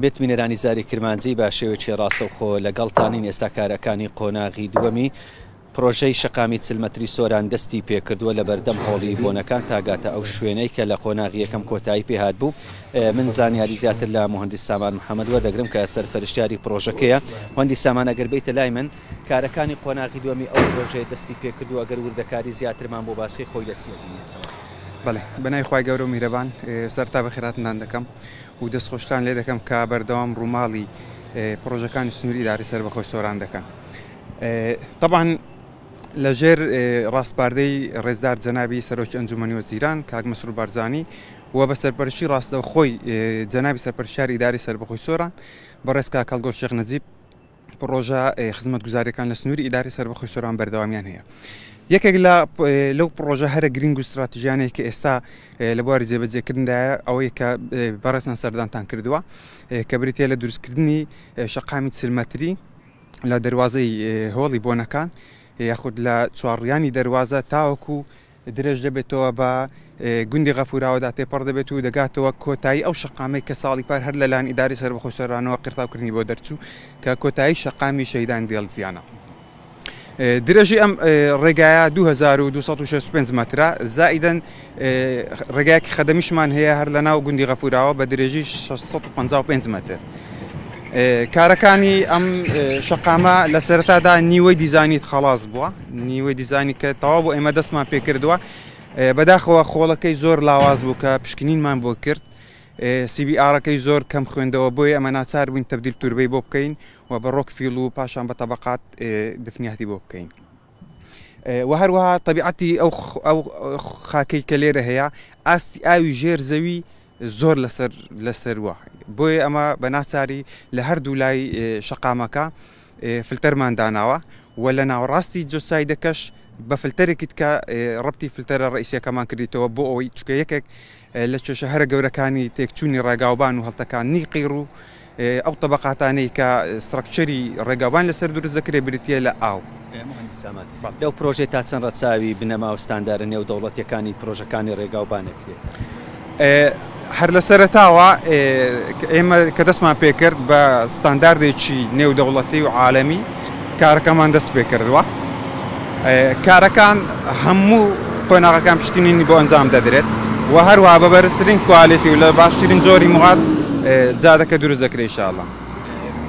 بێت بینەرانی زاری کرمانجی بە شێوەیەکی ڕاستەوخۆ لەگەڵتانین ئێستا کارەکانی قۆناغی دووەمی پرۆژەی شەقامی 40 مەتری سۆران دەستی پێکردووە لە بەردەم هۆڵی بۆنەکان تاگاتە ئەو شوێنەی کە لە قۆناغی یەکەم کۆتایی پێهات بوو من زانیاری زیاتر لە موهەندیس سامان محەمەد وەردەگرم کە سەرپەرشتیاری پرۆژەکەیە موهەندیس سامان ئەگەر بێیتە لای من کارەکانی قۆناغی دووەمی ئەو پرۆژەیە دەستی پێکردووە ئەگەر وردەکاری زیاترمان بۆ باسکەی خۆی لە چییە بینێتەوە؟ بەڵێ بەناوی خوای گەورە و میهرەبان سەرەتا بەخێرهاتنتان دەکەم و دەستخۆشتان لێ دەکەم کە بەردەوام ڕووماڵی پڕۆژەکانی سنووری ئیدارەی سەربەخۆی سۆران دەکەن. تەبعەن لە ژێر ڕاسپاردەی ڕێزدار جەنابی سەرۆکی ئەنجومەنی وەزیران کاک مەسرور بارزانی و بە سەرپەرشتی ڕاستەوخۆی جەنابی سەرپەرشتیاری ئیدارەی سەربەخۆی سۆران بەڕێز کاک هەڵگۆر شێخ نەجیب پڕۆژە خزمەتگوزاریەکان لە سنووری ئیدارەی سەربەخۆی سۆران بەردەوامیان هەیە. یەکێک لە لەو پڕۆژە هەرە گرنگ و ستراتیژیانەی کە ئێستا لە بواری جێبەجێکردندایە ئەوەیە کە بەڕێزتان سەردانتان کردووە کە بریتیە لە دروستکردنی شەقامی 40 مەتری لە دەروازەی هۆڵی بۆنەکان یاخود لە چوارڕیانی دەروازە تاوەکو درێژ دەبێتەوە بە گوندی غەفوراوەدا تێپەڕ دەبێت و دەگاتەوە کۆتایی ئەو شەقامەی کە ساڵی پار هەر لەلایەن ئیدارەی سەربەخۆی سۆرانەوە قیرتاوکردنی بۆ دەرچوو کە کۆتایی شەقامی شەهیدان دێڵزیانە. درێژی ئەم ڕێگایە 2265 مەترە زائیدەن ڕێگایەکی خەدەمیشمان هەیە هەر لە ناو گوندی غەفوراوە بە درێژی 655 مەتر. کارەکانی ئەم شەقامە لە سەرەتادا نیوەی دیزانیت خەڵاس بووە نیوەی دیزانی کە تەواو بۆ ئێمە دەستمان پێکردووە بەداخەوە خۆڵەکەی زۆر لاواز بوو کە پشکنینمان بۆ کرد CBR ەکەی زۆر کەم خوێندەوە بۆیە ئەمە ناچار بووین تەبدیل توربەی بۆ بکەین و بە rock fill و پاشان بە تەبقات دفنیاتی بۆ بکەین. و هەروەها تەبیعەتی ئەو ئەو خاکەی کە لێرە هەیە ئاستی ئاوی ژێر زەوی زۆر لەسەر لەسەروە بۆیە ئەمە بە ناچاری لە هەردوو لای شەقامەکە فلتەرمان داناوە و لە ناوەڕاستی جۆسایدەکەش بە فلتەرێکی تکە ڕەبتی فلتەرە ڕئیسیەکەمان کردیتەوە بۆ ئەوەی چکە یەکێک لە کێشە هەرە گەورەکانی تێکچوونی ڕێگاوبان و هەڵتەکاندنی قیڕ و ئەو تەبەقاتانەی کە ستراکچەری ڕێگاوبان لەسەر دروست دەکرێت بریتییە لە ئاو. موهەندیس سامان، لەو پرۆژەیە تا چەند ڕەچاوی بنەما و ستاندارە نێودەوڵەتییەکانی پرۆژەکانی ڕێگاوبان ئەکرێت؟ هەر لە سەرەتاوە ئێمە کە دەستمان پێکرد بە ستانداردێکی نێودەوڵەتی و عالەمی کارەکەمان دەست پێکردووە. کارەکان هەموو قۆناغەکان پشکنینی بۆ ئەنجام دەدرێت و هەروەها بە بەرزترین کوالێتی و لە باشترین جۆری مواد جادەکە دروست دەکرێت ان شاء اللە.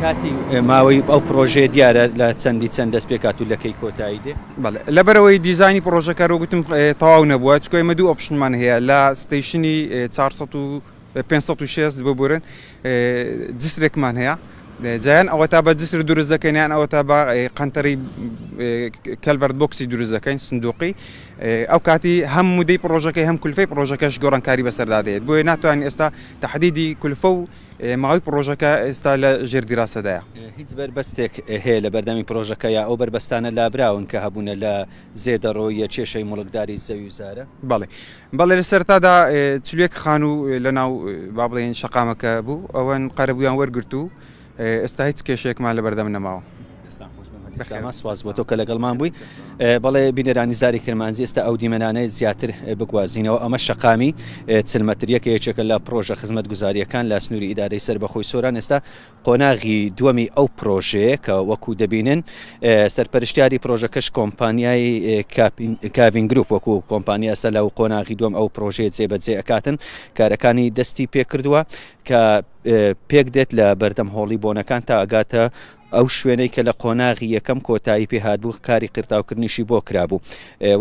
کاتی ماوەی ئەو پڕۆژەیە دیارە لە چەندی چەند دەست پێکات و لە کەی کۆتایی دێ؟ بەڵێ لەبەرئەوەی دیزاینی پڕۆژەکە هەروەک وتم تەواو نەبووە چونکە ئێمە دوو option مان هەیە لە station ی 400 و 560 ببورن جسرێکمان هەیە جایان ئەوەتا بە جسر دروست دەکەین یان ئەوەتا بە قەنتەری culvert box ی دروست دەکەین سندوقی ئەو کاتی هەم مودەی پڕۆژەکەی هەم کولفەی پڕۆژەکەش گۆڕانکاری بەسەردا دێت بۆیە ناتوانین ئێستا تەحدیدی کولفە و ماوەی پڕۆژەکە ئێستا لە ژێر دیراسەدایە. هیچ بەربەستێک هەیە لە بەردەمی پڕۆژەکە یا ئەو بەربەستانە لابراون کە هەبوونە لە زێدەڕۆییە کێشەی موڵکداری زەوی و زارە؟ بەڵێ بەڵێ لە سەرەتادا 41 خانوو لە ناو با بڵێین شەقامەکە بوو ئەوەن قەرەبوویان وەرگرت و ئێستا هیچ کێشەیەکمان لە بەردەم نەماوە. دەستان خۆش بێت مهندس سامان سواز بۆ تۆ کە لەگەڵمان بووی. بەڵێ بینەرانی زاری کرمانجی ئێستا ئەو دیمەنانەی زیاتر بگوازینەوە ئەمە شەقامی 40 مەتریەکە یەکێکە لە پرۆژە خزمەتگوزاریەکان لە سنووری ئیدارەی سەربەخۆی سۆران ئێستا قۆناغی دووەمی ئەو پرۆژەیە کە وەکو دەبینن سەرپەرشتیاری پرۆژەکەش کۆمپانیای کاڤین گروپ وەکو کۆمپانیا ئێستا لەو قۆناغی دووەم ئەو پرۆژەیە جێبەجێ ئەکاتن کارەکانی دەستی پێکردووە کە پێک دێت لە بەردەم هۆڵی بۆنەکان تا ئەگاتە ئەو شوێنەی کە لە قۆناغی یەکەم کۆتایی پێهاتبوو کاری قیرتاوکردنیشی بۆ کرابوو.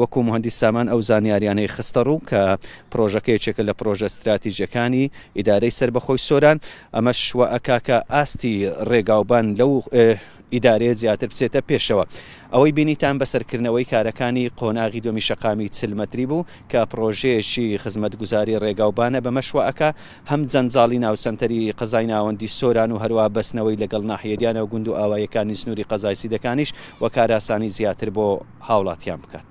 وەکو موهەندیس سامان ئەو زانیاریانەی خستەڕوو کە پرۆژەکە یەکێکە لە پرۆژە ستراتیژیەکانی ئیدارەی سەربەخۆی سۆران، ئەمەش وا ئەکا کە ئاستی ڕێگاوبان لەو ئیدارەیە زیاتر بچێتە پێشەوە. ئەوەی بینیتان بەسەرکردنەوەی کارەکانی قۆناغی دووەمی شەقامی 40 مەتری بوو کە پرۆژەیەکی خزمەتگوزاری ڕێگاوبانە بەمەش وا ئەکا هەم جەنجاڵی ناو سەنتەری قەزای ناوەندی سۆران و هەروا بەستنەوەی لەگەڵ ناحیە دیانە و گوند و ئاواییەکانی سنووری قەزای سیدەکانیش و کارئاسانی زیاتر بۆ هاوڵاتیان بکات.